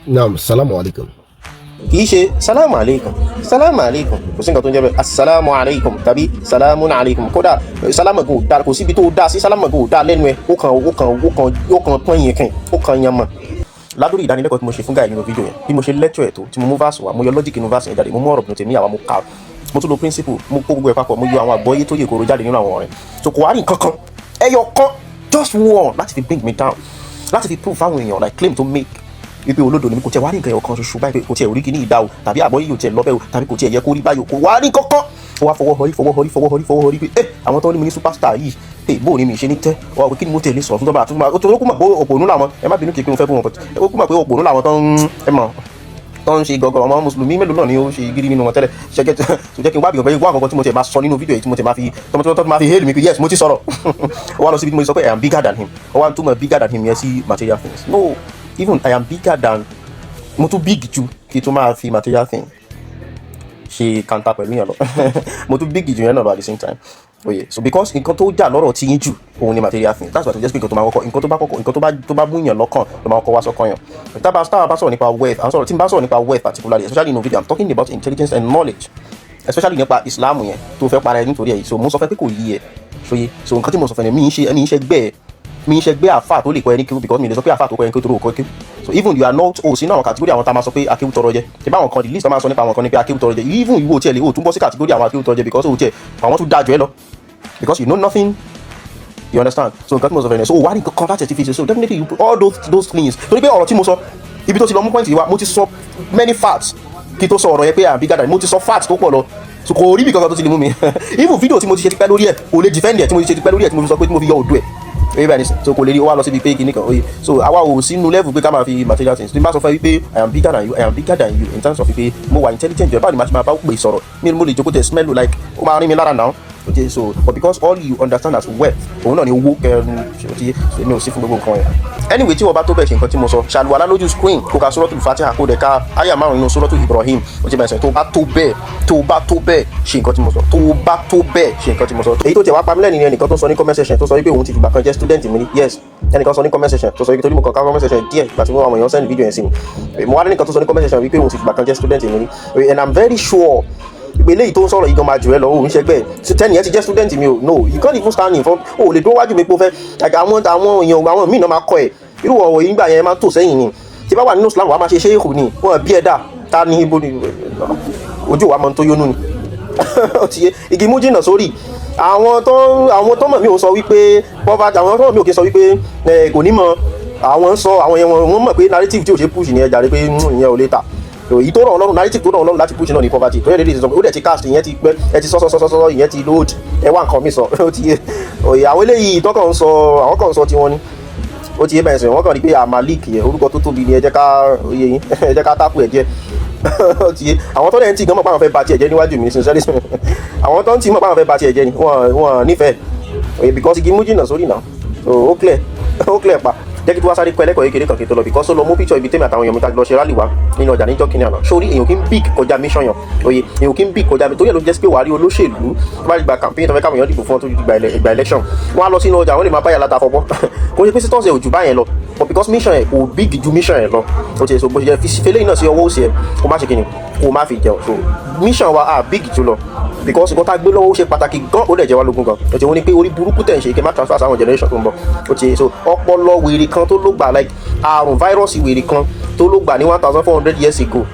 Naam, salamu alaykum. Kì í ṣe salamu aleykum, salamu aleykum, kò sí nǹkan tó ń jẹ́ bẹ́ẹ̀. Asalaamu aleykum tàbí salamu aleykum, kódà salamu kò da, kò síbi tó da sí. Salamu kò da lẹ́nu ẹ̀. Ó kàn pọ́n yẹn kàn, ó kàn yan mọ̀. Ládùúrú ìdánilẹ́kọ̀ọ́ tí mo ṣe fún guy nínú fídíò yẹn, bí mo ṣe lecture ẹ̀ tó, tí mo mú verse wá, mo yọ logic inú verse yẹn jáde, mo mú ọ̀rọ̀ Ibn Taymiyyah wá, mo kà, mo tún lo principle, mo kó gbogbo ẹ̀ papọ̀, mo yọ àwọn àgbọ́yé tó yè kóró jáde nínú àwọn ọ̀rẹ́. So kò wá rí nǹkan kan, ẹyọ kan, just one, láti fi bring me down, láti fi prove fáwọn èèyàn, like claim to make wípé olódo ni mi. Kò tiẹ̀ wá rí nǹkan ẹyọ kan ṣoṣo báyìí pé kò tiẹ̀ rí kíní ìdá o, tàbí àgbọ́yé yóò tiẹ̀ lọ́bẹ̀ o, tàbí kò tiẹ̀ yẹ kó rí báyìí o. Kò wá rí kankan. Ó wá fọwọ́ họrí, fọwọ́ họrí, fọwọ́ họrí, fọwọ́ họrí pé ẹ àwọn tó ní mi ní superstar yìí, ẹ bó ni mi ṣe ní tẹ́ ọ pé kí ni mo tẹ̀lé sọ̀rọ̀ fún tọ́ba àtúntò ó tó kú mọ̀ pé òpònú làwọn. Ẹ má bínú, kí n pé mo fẹ́ bú wọn, but ó kú mọ̀ pé òpònú làwọn tó ń ẹ mọ̀ tó ń ṣe gọgọ. Ọmọ mùsùlùmí mélòó náà ni ó ṣe gírí nínú wọn tẹ́lẹ̀? Ṣẹ́gẹ́ tó jẹ́ kí n wá bí ọ̀pẹ wá àkọ́kọ́ tí mo tiẹ̀ máa sọ nínú fídíò yìí, tí mo tiẹ̀ máa fi tó máa fi hail mi pé yes, mo ti sọ̀rọ̀. Ó wá lọ síbi tí mo ti sọ pé I am bigger than him. Ó wá ń túmọ̀ bigger than him yẹn sí material things. No, even I am bigger than, mo tún big ju kí tó máa fi material thing ṣe kanta pẹ̀lú yẹn lọ. Mo tún big ju yẹn náà lọ at the same time. Oye, so because nǹkan tó jà lọ́rọ̀ tí yín jù òun ni material thing. That's why tó jẹ́ pé nǹkan tó máa kọ́kọ́, nǹkan tó bá kọ́kọ́, nǹkan tó bá mú yàn lọ́kàn ló máa kọ́kọ́ wá sọ́kàn yàn. Tá a bá sọ̀rọ̀ nípa wealth, à ń sọ̀rọ̀, tí n bá sọ̀rọ̀ nípa wealth particularly, especially in video, I'm talking about intelligence and knowledge, especially nípa Islam yẹn tó fẹ́ para ẹ nítorí ẹ̀. So mo sọ fẹ́ pé kò yí ẹ ṣòye. So nǹkan tí mo sọ fẹ́ ni mi ń ṣe, mi ń ṣe gbẹ́ ẹ, mi ń ṣe gbé àfà tó lè kọ́ ẹ ní kéwú, because mi lè sọ pé àfà tó kọ́ ẹ ní kéwú tó rò kọ́ kéwú. So even you are not, o sínú àwọn category àwọn tá a máa sọ pé akéwú tọrọ jẹ. Ṣe báwọn kan, the list tó máa sọ nípa àwọn kan ní pé akéwú tọrọ jẹ, even ìwọ tiẹ̀ lè o tún bọ́ sí category àwọn akéwú tọrọ jẹ, because o tiẹ̀ àwọn tún dáa jù ẹ lọ, because you know nothing, you understand? So nǹkan tí mo sọ fẹ́ ni, so wà ní nǹkan láti ti fi ṣe. So definitely you put all those things, torí pé ọ̀rọ̀ tí mo sọ, ibi tó ti lọ mú point wa, mo ti sọ many facts kí tó sọ ọ̀rọ̀ yẹn pé I'm bigger than. Mo ti sọ facts tó pọ̀ lọ, so kò rí bí kankan tó ti lè mú mi. Even video tí mo ti ṣe tipẹ́ lórí ẹ̀, kò lè defend ẹ̀, tí mo ti ṣe tipẹ́ lórí ẹ̀, tí mo fi sọ pé tí mo fi yọ òdu ẹ̀ oye báyìí nísìn. So kò lè rí. Ó wá lọ síbi pé kinní kan oye. So àwa ò sínú level pé ká máa fi material things. Tí n bá sọ fún ẹ wípé I am bigger than you, I am bigger than you in terms of wípé mo wà intelligent jù ẹ. Báwo ni màá ti máa bá pè sọ̀rọ̀ mi? Mo lè jókòó tẹ smell like ó máa rí mi lára náà. Okay, so but because all you understand as wealth òun náà ni owó kẹrin ṣe, ti mi ò sí fún gbogbo nǹkan yẹn. Anyway, tí wọ́n bá tó bẹ̀ ṣe nǹkan tí mo sọ, ṣàlùwàlá lójú screen, kó ka Suratul Fatiha, kó dẹ̀ ka àyà 5 nínú Suratul Ibrahim. Ó ti bẹ̀rẹ̀ sẹ́. Tó bá tó bẹ́ẹ̀, tó bá tó bẹ́ẹ̀ ṣe nǹkan tí mo sọ, tó bá tó bẹ́ẹ̀ ṣe nǹkan tí mo sọ. Èyí tó tiẹ̀ wá pa mí lẹ́nu ni ẹnìkan tó sọ ní comment section, tó sọ wípé òun ti fìgbà kan jẹ́ student mi ní. Yes, ẹnìkan sọ ní comment section tó sọ wípé, torí mo kàn ká comment section díẹ̀ ìgbà tí wọ́n àwọn èèyàn send video yẹn sí mi, mo wá lẹ́nìkan tó sọ ní comment section wípé òun ti fìgbà kan jẹ́ student mi ní, and I'm very sure ìpè eléyìí tó ń sọ̀rọ̀ yìí gan máa jù ẹ lọ. Òun ṣẹgbẹ́ tẹ́nì yẹn ti jẹ́ student mi o. No, you can't even stand in front. O ò lè dúró wájú mi pé o fẹ́ like àwọn èèyàn, àwọn míì náà máa kọ́ ẹ̀. Irú ọ̀wọ̀ yìí nígbà yẹn máa tò sẹ́yìn ni. Tí bá wà nínú Islam, wàá máa ṣe ṣéèkù ni wọ́n bí ẹ dà ta ní ibo ni ojú wa máa ń tó yónú ni. Ó ti yé igi mú jìnnà sórí. Àwọn tó mọ̀ mí ò sọ wípé poverty, àwọn tó mọ̀ mí ò kí sọ wípé kò ní mọ̀. Àwọn ń sọ àwọn yẹn, wọ́n mọ̀ pé narrative tí ò ṣe push ni ẹ jàre, pé ìyẹn ò lè ta. Èyí tó ràn ọlọ́run, narrative tó ràn ọlọ́run láti push náà ní poverty tó yẹ lè sọ. Ó dẹ̀ ti cast ìyẹn ti pẹ́, ẹ ti sọ sọ sọ sọ, ìyẹn ti load. Ẹ wá nǹkan mi sọ. Ó ti yé òye. Àwọn eléyìí tó kàn ń sọ, àwọn kàn ń sọ tiwọn ni. Ó ti yé bẹ́ẹ̀ sọ. Wọ́n kàn rí pé Malik yẹn, orúkọ tó tóbi ni, ẹ jẹ́ ká oyè yín, ẹ jẹ́ ká tákù ẹ̀ díẹ̀. Ó ti yé. Àwọn tó dẹ̀ ń tì gan mọ̀ pé àwọn fẹ́ ba tiẹ̀ jẹ́ níwájú mi, sincerely, àwọn tó ń tì mọ̀ pé àwọn fẹ́ ba tiẹ̀ jẹ́ ni wọ́n nífẹ̀ẹ́ òye, because igi mú jìnnà sórí náà. So ó clear, ó clear pa. Jẹ́ kí tí wá sáré kọ́ ẹlẹ́kọ̀ọ́ kékeré kan kí n tó lọ, because ó lọ mú picture ibi tèmi àtàwọn èèyàn mi ta lọ ṣe rally wa nínú ọjà níjọ́ kìnìún àná. Sórí èèyàn kì í big kọjá mission yàn oye, èèyàn kì í big kọjá mi. Torí ẹ̀ ló jẹ́ pé wàá rí olóṣèlú tó bá gba campaign, tó fẹ́ káwọn èèyàn dìbò fún ọ, tó gba ìgbà election, wọ́n á lọ sínú ọjà, wọ́n lè máa báyà láta fọbọ́. Kò ṣe pé status ẹ̀ ò jù báyẹn lọ, but because mission ẹ̀ kò big ju mission ẹ̀ lọ. Ó ti so bó ṣe jẹ́ fẹlẹ́ náà sí ọwọ́ òsì ẹ̀, kó má ṣe kíni, kó má fi jẹun. So mission wa ah big jù lọ, because nǹkan tá a gbé lọ́wọ́, ó ṣe pàtàkì gan, ó dẹ̀ jẹ́ wá lógún gan. Ó ti wọ́n ní pé orí burúkú tẹ̀ ń ṣe kí ẹ má transfer sáwọn generation tó ń bọ̀. Ó ti so ọpọlọ wèrè kan tó ló gbà, like àrùn virus wèrè kan tó ló gbà ní 1400 years ago,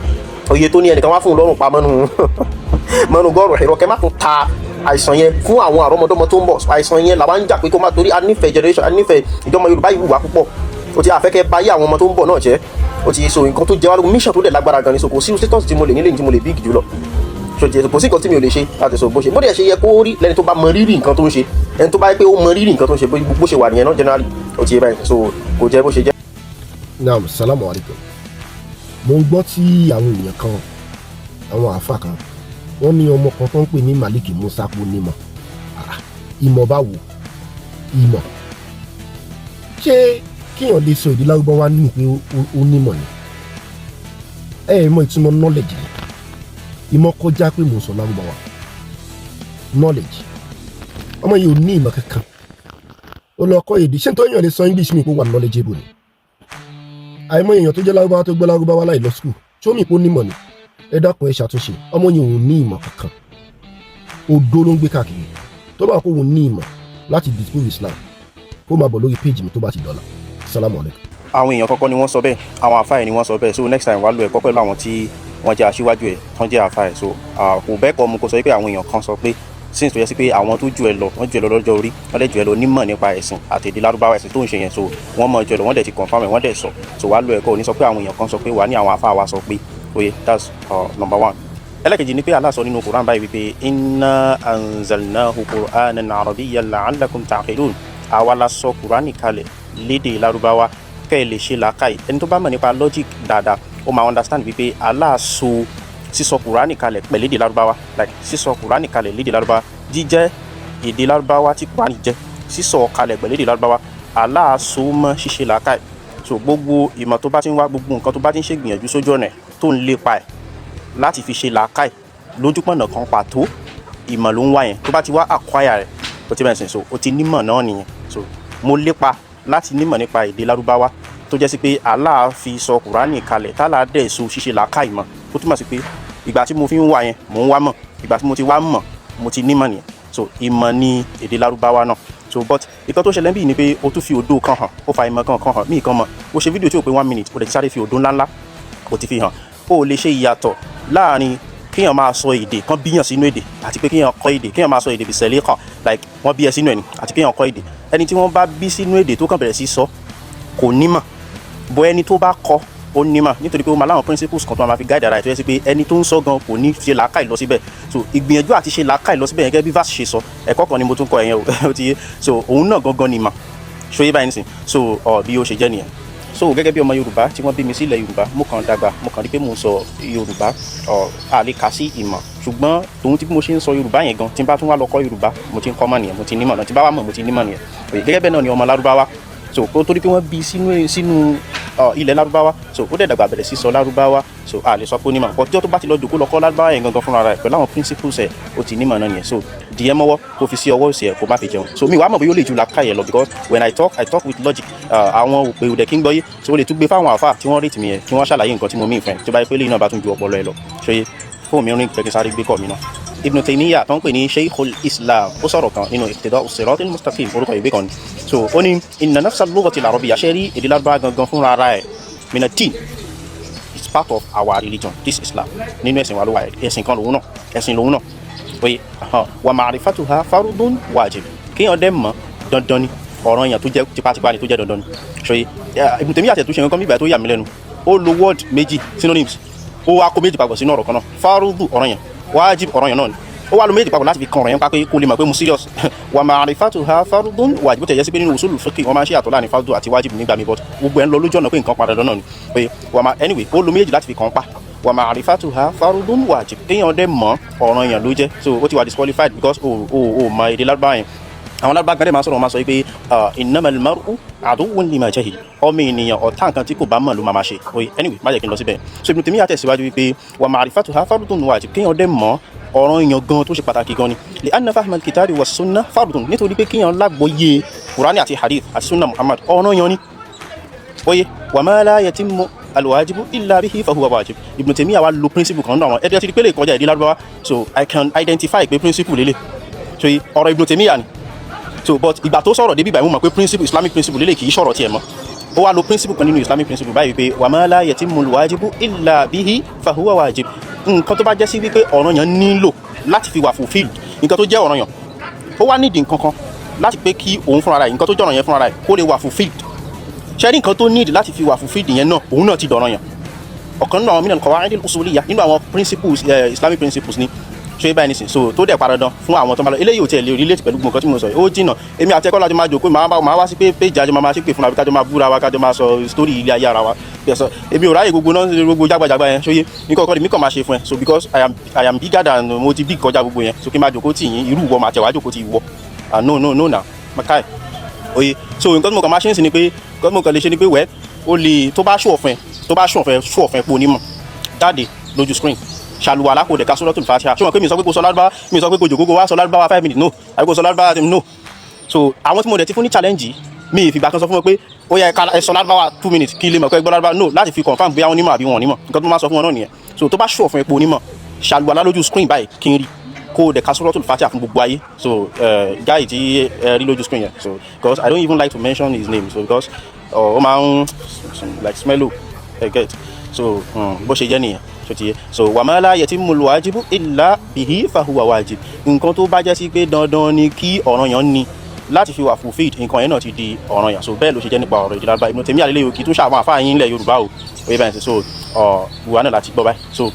oye tó ní ẹnìkan wá fún un lọ́rùn pa mọ́nu mọ́nu gọ́ọ̀rù ẹ̀rọ, kẹ́ má tún ta àìsàn yẹn fún àwọn àrọ́mọdọ́mọ tó ń bọ̀. Àìsàn yẹn làwọn ń jà pé kó má, torí a nífẹ̀ẹ́ generation, a nífẹ̀ẹ́ ìjọba Yorùbá yìí wù wá púpọ̀. Ó ti àfẹ́kẹ́ báyé àwọn ọmọ tó ń bọ̀ náà jẹ́. Ó ti so nǹkan tó jẹ́ wá lógún, mission tó dẹ̀ lágbára gan ni. So kò sí status tí mo lè nílé tí mo lè big jù lọ. So jẹ́ kò sí nǹkan tí mi ò lè ṣe láti sọ bó ṣe bó dẹ̀ ṣe yẹ kó rí lẹ́ni tó bá mọ rírì nǹkan tó ń ṣe, ẹni tó bá yẹ pé ó mọ rírì nǹkan tó ń ṣe, bó ṣe wà nìyẹn náà generally. Ó ti yé báyìí, so kò jẹ́ bó ṣe jẹ́. Naam, salamu alaykum. Mo ń gbọ́ tí àwọn èèyàn kan, àwọn àáfà kan, wọ́n ní ọmọ kan tó ń pè ní Malik Musa kò nímọ̀. Ah, ìmọ̀ báwo? Ìmọ̀ ṣé kíyàn lè sọ èdè Lárúbáwá ní pé ó nímọ̀ ni? Ẹ ẹ mọ ìtumọ̀ knowledge ni. Ìmọ̀ kọjá pé mò ń sọ Lárúbáwá. Knowledge, ọmọ yìí ò ní ìmọ̀ kankan. Ó lọ kọ́ èdè. Ṣé nítorí èèyàn lè sọ English mi kó wà knowledgeable ni? Àìmọye èèyàn tó jẹ́ Lárúbáwá tó gbọ́ Lárúbáwá láì lọ school, ṣó mi kó nímọ̀ ni? Ẹ dákun, ẹ ṣàtúnṣe. Ọmọ yẹn ò ní ìmọ̀ kankan, odó ló ń gbé káàkiri. Tó bá kó òun ní ìmọ̀ láti disprove Islam, kó máa bọ̀ lórí page mi tó bá ti dọ̀la. Salamu alaykum. Àwọn èèyàn kọ́kọ́ ni wọ́n sọ bẹ́ẹ̀, àwọn àfáà ẹ̀ ni wọ́n sọ bẹ́ẹ̀. So next time, wàá lo ẹ̀kọ́ pẹ̀lú àwọn tí wọ́n jẹ́ aṣíwájú ẹ̀ tán jẹ́ àfáà ẹ̀. So kò bẹ́ẹ̀ kọ́ mu kó sọ pé àwọn èèyàn kan sọ pé, since tó yẹ sí pé àwọn tó jù ẹ lọ, wọ́n jù ẹ lọ lọ́jọ́ orí, wọ́n dẹ̀ jù ẹ lọ nímọ̀ nípa ẹ̀sìn àti èdè Lárúbáwá, ẹ̀sìn tó ń ṣe yẹn. So wọ́n mọ̀ jù ẹ lọ, wọ́n dẹ̀ ti confirm ẹ̀, wọ́n dẹ̀ sọ. So wàá lo ẹ̀kọ́, ò ní sọ pé àwọn èèyàn kan sọ pé, wàá ní àwọn àfáà wa sọ pé. Oye, that's number one. Ẹlẹ́kejì ni pé Allah sọ nínú Quran báyìí wípé inna anzalnahu qur'anan arabiyyan la'allakum ta'qilun. Àwa la sọ Qur'ani kalẹ̀ lédè Lárúbáwá kẹ́ ẹ lè ṣe làákàyè. Ẹni tó bá mọ̀ nípa logic dáadáa, ó máa understand wípé Allah sọ sísọ Qur'ani kalẹ̀ pẹ̀lú èdè Lárúbáwá, like sísọ Qur'ani kalẹ̀ lédè Lárúbáwá, jíjẹ́ èdè Lárúbáwá tí Qur'ani jẹ́, sísọ kalẹ̀ pẹ̀lú èdè Lárúbáwá, Allah so mọ́ ṣíṣe làákàyè. So gbogbo ìmọ̀ tó bá ti ń wá, gbogbo nǹkan tó bá ti ń ṣègbìyànjú sójú ọ̀nà ẹ̀, tó ń lépa ẹ̀ láti fi ṣe làákàyè lójúpọ̀nà kan pàtó, ìmọ̀ ló ń wá yẹn. Tó bá ti wá acquire rẹ̀, ó ti bẹ̀rẹ̀ sìn, so ó ti nímọ̀ náà nìyẹn. So mo lépa láti nímọ̀ nípa èdè Lárúbáwá tó jẹ́ sí pé Allah fi sọ Kùránì kalẹ̀, tálà dẹ̀ so ṣíṣe làákàyè mọ̀. Ó túmọ̀ sí pé ìgbà tí mo fi ń wá yẹn, mò ń wá mọ̀. Ìgbà tí mo ti wá mọ̀, mo ti nímọ̀ nìyẹn. So ìmọ̀ ní èdè Lárúbáwá náà. So but ìkan tó ṣẹlẹ̀ ń bí ni pé o tún fi òdo kan hàn, ó fa ìmọ̀ kan kan hàn míì kan mọ̀. O ṣe fídíò tí ò pé 1 minute, o lè ti sáré fi òdo ńláńlá o ti fi hàn. O lè ṣe ìyàtọ̀ láàrin kéèyàn máa sọ èdè kan bíyàn sínú èdè àti pé kéèyàn kọ́ èdè. Kéèyàn máa sọ èdè bìsẹ̀lẹ̀ kan, like wọ́n bí ẹ sínú ẹ̀ ni, àti kéèyàn kọ́ èdè. Ẹni tí wọ́n bá bí sínú èdè tó kàn bẹ̀rẹ̀ sí sọ, kò nímọ̀ bọ́. Ẹni tó bá kọ́, ó nímọ̀, nítorí pé ó máa láwọn principles kan tó máa fi guide ara ẹ̀, tó yẹ sí pé ẹni tó ń sọ gan kò ní ṣe làákàyè lọ síbẹ̀. So ìgbìyànjú àti ṣe làákàyè lọ síbẹ̀ yẹn, gẹ́gẹ́ bí verse ṣe sọ, ẹ̀kọ́ kan ni mo tún kọ ẹ̀yẹn o, ó ti yé. So òun náà gangan ni mà ṣó yé báyìí nísìn. So ọ bí ó ṣe jẹ́ nìyẹn. So gẹ́gẹ́ bí ọmọ Yorùbá tí wọ́n bí mi sílẹ̀ Yorùbá, mo kàn dàgbà, mo kàn rí pé mo ń sọ Yorùbá, ọ àlè kà sí ìmọ̀. Ṣùgbọ́n tòun tí bí mo ṣe ń sọ Yorùbá yẹn gan, tí n bá tún wá lọ kọ́ Yorùbá, mo ti ń kọ́ mọ̀ nìyẹn, mo ti nímọ̀ náà. Tí bá wà mọ̀, mo ti nímọ̀ nìyẹn. Òye, gẹ́gẹ́ bẹ́ẹ̀ náà ni ọmọ Lárúbáwá. So kó torí pé wọ́n bí sínú ilẹ̀ Lárúbáwá, so ó dẹ̀ dàgbà, bẹ̀rẹ̀ sí sọ Lárúbáwá, so a lè sọ pé ó nímọ̀. Ọjọ́ tó bá ti lọ jòkó lọ kọ́ Lárúbáwá yẹn gangan fúnra rẹ̀ pẹ̀lú àwọn principles ẹ̀, ó ti nímọ̀ náà nìyẹn. So dìé mọ́wọ́, kó fi sí ọwọ́ òsì ẹ̀, kó má fi jẹun. So mi wàá mọ̀ bí ó lè ju làákàyè lọ, because when I talk, I talk with logic. Àwọn òpè òdẹ̀ kí ń gbọ́ yé. So ó lè tún gbé fáwọn àfà tí wọ́n rate mi yẹn, kí wọ́n ṣàlàyé nǹkan tí mo mean fún ẹ. Tó bá yẹ pé lẹ́yìn náà bá tún ju ọpọlọ ẹ lọ, ṣe fóònù mi rìn, jẹ́ kí n sáré gbé kọ́ mi náà. Ibn Taymiyyah tó ń pè ní Sheikhul Islam, ó sọ̀rọ̀ kan nínú Iqtida'u Siratil Mustaqim, orúkọ ìwé kan ni. So ó ní inna nafsa al-lughati al-arabiyya, ṣe rí èdè Lárúbáwá gangan fúnra ara ẹ̀, mina tin, it's part of our religion, this Islam. Nínú ẹ̀sìn wa ló wà, ẹ̀sìn kan lòun náà, ẹ̀sìn lòun náà. Oye, wa ma'rifatuha farudun wajib, kéèyàn dẹ́ mọ̀ dandan ni, ọ̀ràn yẹn tó jẹ́ tipátipá ni, tó jẹ́ dandan ni. Ṣòye Ibn Taymiyyah àti ẹ̀túnṣe nǹkan bíbẹ̀ tó yà mí lẹ́nu, ó lo word méjì, synonyms, ó wá kó méjì papọ̀ sínú ọ̀rọ̀ kan náà. Farudu ọ̀ràn yẹn, wájib ọ̀ràn yẹn náà ni. Ó wá lo méjì papọ̀ láti fi kan ọ̀rọ̀ yẹn pa pé kó lè mọ̀ pé mo serious. Wa ma'rifatuha farudun wajib. Bó tẹ̀ jẹ́ sí pé nínú usul fiqh, wọ́n máa ń ṣe àtọ̀ láàrin fardu àti wájib nígbà mi, but gbogbo ẹ̀ ń lọ lójú ọ̀nà pé nǹkan padà dandan ni pé wà má. Anyway, ó lo méjì láti fi kan pa. Wa ma'rifatuha farudun wajib, kéèyàn dẹ̀ mọ̀, ọ̀ràn yẹn ló jẹ́. So ó ti wà disqualified because o mọ èdè Lárúbáwá yẹn. Àwọn Lárúbáwá gan dẹ̀ máa sọ̀rọ̀, máa sọ pé innamal mar'u aduwwun lima jahil, ọmọ ènìyàn, ọ̀tá nǹkan tí kò bá mọ̀ ló máa ṣe. Oye, anyway, má jẹ́ kí n lọ síbẹ̀. So Ibn Taymiyyah tẹ̀síwájú wípé wa ma'rifatuha farudun wajib, kéèyàn dẹ̀ mọ̀, ọ̀ràn èèyàn gan tó ṣe pàtàkì gan ni. Li anna fahma al-kitabi wa sunna fardun, nítorí pé kéèyàn lágbọ́yé Kùránì àti hadith àti sunna Muhammad, ọ̀ràn èèyàn ni. Oye, wa ma la yatimmu alwajibu illa bihi fahuwa wajib. Ibn Taymiyyah wa lo principle kan náà, àwọn ẹ̀dẹ́ ti di pé lè kọjá ìdí Lárúbáwá, so I can identify pé principle lélẹ̀. So ọ̀rọ̀ Ibn Taymiyyah ni. So but ìgbà tó sọ̀rọ̀ débi báyìí, mo mọ̀ pé principle, Islamic principle lélẹ̀, kì í sọ̀rọ̀ tiẹ̀ mọ́. Ó wá lo principle kan nínú Islamic principle báyìí pé wa ma la yatimmu alwajibu illa bihi fahuwa wajib. Nǹkan tó bá jẹ́ sí wípé ọ̀ranyàn nílò láti fi wà fulfilled, nǹkan tó jẹ́ ọ̀ranyàn, ó wá nídìí nǹkan kan láti pé kí òun fúnra rẹ̀, nǹkan tó jẹ́ ọ̀ranyàn fúnra rẹ̀, kó lè wà fulfilled, ṣe rí nǹkan tó need láti fi wà fulfilled yẹn náà, òun náà ti dọ̀ranyàn. Ọ̀kan nínú àwọn min al-qawa'id al-usuliyya, nínú àwọn principles, Islamic principles ni. Ṣé báyìí nísìn? So tó dẹ̀ padà dán fún àwọn tó máa lọ, eléyìí ò tiẹ̀ lè relate pẹ̀lú gbogbo nǹkan tí mo sọ yìí, ó jìnà. Èmi àti ẹ̀kọ́ láti máa jòkó, máa wá sí pé péjì àjọ máa ṣépè fúnra bí, kájọ máa búra wa, kájọ máa sọ story ilé ayé ara wa. Èmi ò ráyè gbogbo náà, gbogbo jágbajàgba yẹn. Ṣóyé ní kọ́kọ́ ni mi kàn máa ṣe fún ẹ. So because I am bigger than, mo ti big kọjá gbogbo yẹn. So kí n máa jòkó tì yín, irú ìwọ máa tẹ̀ wá jòkó ti ìwọ? Ah, no, no, no, na makai. Oye, so nǹkan tí mo kàn máa ṣe ń sìn ni pé, nǹkan tí mo kàn lè ṣe ni pé, wẹ́ ó lè tó bá ṣù ọ̀fẹ́, tó bá ṣù ọ̀fẹ́, ṣù ọ̀fẹ́ pé onímọ̀ jáde lójú screen, ṣàlùwàlá, kò dẹ̀ ka Suratul Fatiha. Ṣé wọn pé mi sọ pé kò sọ Lárúbáwá? Mi sọ pé kò jòkó kó wá sọ Lárúbáwá 5 minutes, no. Àbí kò sọ Lárúbáwá, no. So àwọn tí mo dẹ̀ ti fún ní challenge, mi ìfìgbà kan sọ fún wọn pé Ó yẹ ká ẹ sọ Lárúbáwá 2 minutes kí ilé mọ̀ pé gbọ́ Lárúbáwá no láti fi confirm bóyá wọ́n nímọ̀ àbí wọn ò nímọ̀. Nǹkan tó máa sọ fún wọn náà nìyẹn. So tó bá ṣùọ̀ fún epo onímọ̀, ṣàlùwàlá lójú screen báyìí kí n rí, kó o dẹ̀ ka Suratul Fatiha fún gbogbo ayé. So guy tí ẹ rí lójú screen yẹn, so because I don't even like to mention his name, so because ó máa ń like smello ẹ get. So bó ṣe jẹ́ nìyẹn. So ti yé. So wa ma la yatimmul wajibu illa bihi fahuwa wajib. Nǹkan tó bá jẹ́ sí pé dandan ni kí ọ̀ranyàn ni láti fi wà fulfilled, nǹkan yẹn náà ti di ọ̀ranyàn. So bẹ́ẹ̀ ló ṣe jẹ́ nípa ọ̀rọ̀ èdè Lárúbáwá. Ibn Taymiyyah àlélẹ́yìn òkì tó ṣàwọn àfáà yín ilẹ̀ Yorùbá o. Oyè báyìí sí. So ìwà náà láti gbọ́ báyìí. So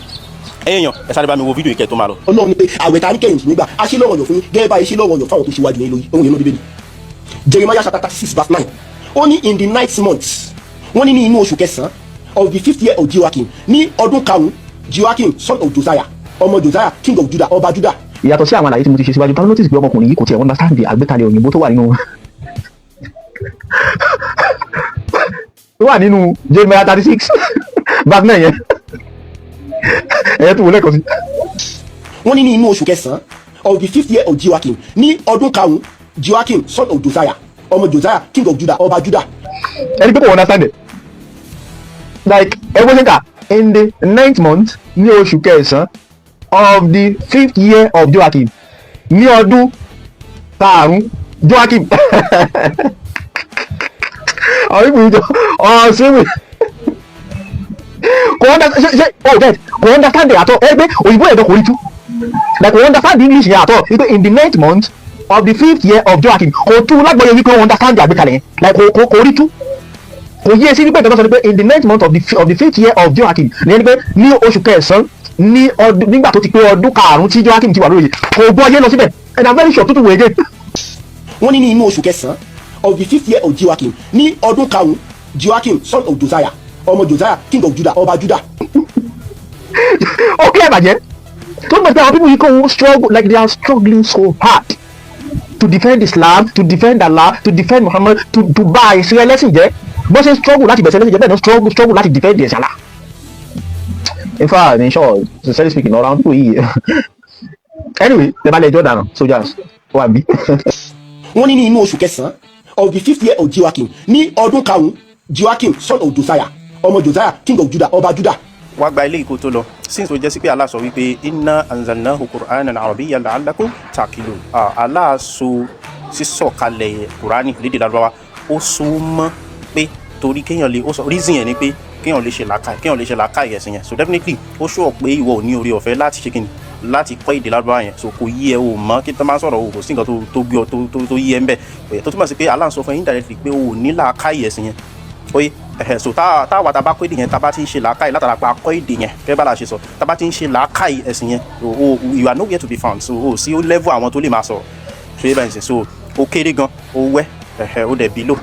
ẹ̀yàn, ẹ sáré bá mi wo fídíò ìkẹ́ tó máa lọ. Ọlọ́run ní pé àwẹ̀ tá a ní kẹ́yìn nígbà a ṣe lọ́rọ̀ yàn fún yín, gẹ́gẹ́ báyìí ṣe lọ́rọ̀ yàn fáwọn tó ṣíwájú yín lórí ohun yẹn lórí Bíbélì. Jeremiah chapter 36 verse 9, ó ní in the ninth month, wọ́n ní ní inú oṣù kẹsàn-án, of the fifth year of Jehoiakim, ní ọdún karùn-ún Jehoiakim, son of Josiah, ọmọ Josiah, king of Judah, ọba Judah. Ìyàtọ̀ sí àwọn àlàyé tí mo ti ṣe síwájú, ta ló notice pé ọmọkùnrin yìí kò tiẹ̀ understand the àgbékalẹ̀ òyìnbó tó wà nínú Jeremiah 36 verse 9 yẹn? Ẹ̀yẹ́ tó wọlé kan sí. Wọ́n ní ní inú oṣù kẹsàn-án, of the fifth year of Jehoiakim, ní ọdún karùn-ún Jehoiakim, son of Josiah, ọmọ Josiah, king of Judah, ọba Judah. Ẹni pé kò understand it, like ẹ bó ṣe ń kà, in the ninth month, ní oṣù kẹsàn-án, of the fifth year of Joachim, ní ọdún karùn-ún Joachim. Àwọn ìbùn ìjọ ọ̀sìn kò understand. Ṣe oh get kò understand it at all. Ẹ pé òyìnbó ẹ̀dọ̀ kò rí tú, like kò understand the English yẹn at all, wípé in the ninth month of the fifth year of Joachim. Kò tú lágbọ̀ọ́yé wípé ó understand àgbékalẹ̀ yẹn, like kò rí tú, kò yé sí wípé nǹkan tó sọ ni pé in the ninth month of the fifth year of Joachim ní ẹni pé ní oṣù kẹsàn-án ní ọdún nígbà tó ti pé ọdún karùn-ún tí Joachim ti wà lóye. Kò gbọ́ yé lọ síbẹ̀, and I'm very sure tó tún wò again. Wọ́n ní ní inú oṣù kẹsàn-án, of the fifth year of Jehoiakim, ní ọdún karùn-ún Jehoiakim, son of Josiah, ọmọ Josiah, king of Judah, ọba Judah. Ó clear bàjẹ́ tó mọ̀ pé àwọn people yìí kò ń struggle, like they are struggling so hard to defend Islam, to defend Allah, to defend Muhammad, to bá ẹ̀sìn ẹlẹ́sìn jẹ́. Bó ṣe ń struggle láti bẹ̀sẹ̀ ẹlẹ́sìn jẹ́, bẹ́ẹ̀ náà struggle láti defend ẹ̀sìn Allah. In fact, in short, sincerely speaking, ọ̀rọ̀ àwọn people yìí, anyway, tẹ bá lè ẹjọ́ dànù, soldiers wà bí. Wọ́n ní ní inú oṣù kẹsàn-án, of the fifth year of Jehoiakim, ní ọdún karùn-ún Jehoiakim, son of Josiah, ọmọ Josiah, king of Judah, ọba Judah. Wá gba ilé ìkó tó lọ. Since tó jẹ́ sí pé Allah sọ wípé inna anzalnahu qur'anan arabiyyan la'allakum ta'qilun. Allah so sísọ̀kalẹ̀ Kùránì lédè Lárúbáwá, ó so mọ́ pé torí kéèyàn lè, ó sọ reason yẹn ni pé kéèyàn lè ṣe làákàyè, kéèyàn lè ṣe làákàyè ẹ̀sìn yẹn. So definitely, ó sọ pé ìwọ ò ní orí ọ̀fẹ́ láti ṣe kíni, láti kọ́ èdè Lárúbáwá yẹn. So kò yí ẹ, o mọ̀ kí tó máa ń sọ̀rọ̀ o, kò sí nǹkan tó gbé ọ tó yí ẹ ń bẹ̀ tó túmọ̀ sí pé Allah ń sọ fún ẹ indirectly pé o ò ní làákàyè ẹ̀sìn yẹn. Oye ẹhẹ. So tá wa tá bá kọ́ èdè yẹn, tá bá ti ń ṣe làákàyè látara pa kọ́ èdè yẹn, kẹ́ bá la ṣe sọ, tá bá ti ń ṣe làákàyè ẹ̀sìn yẹn, o you are nowhere to be found. So o sí level àwọn tó lè máa sọ̀rọ̀ ṣe é báyìí. So o kéré gan, o wẹ́ ẹhẹ, o dẹ̀ below.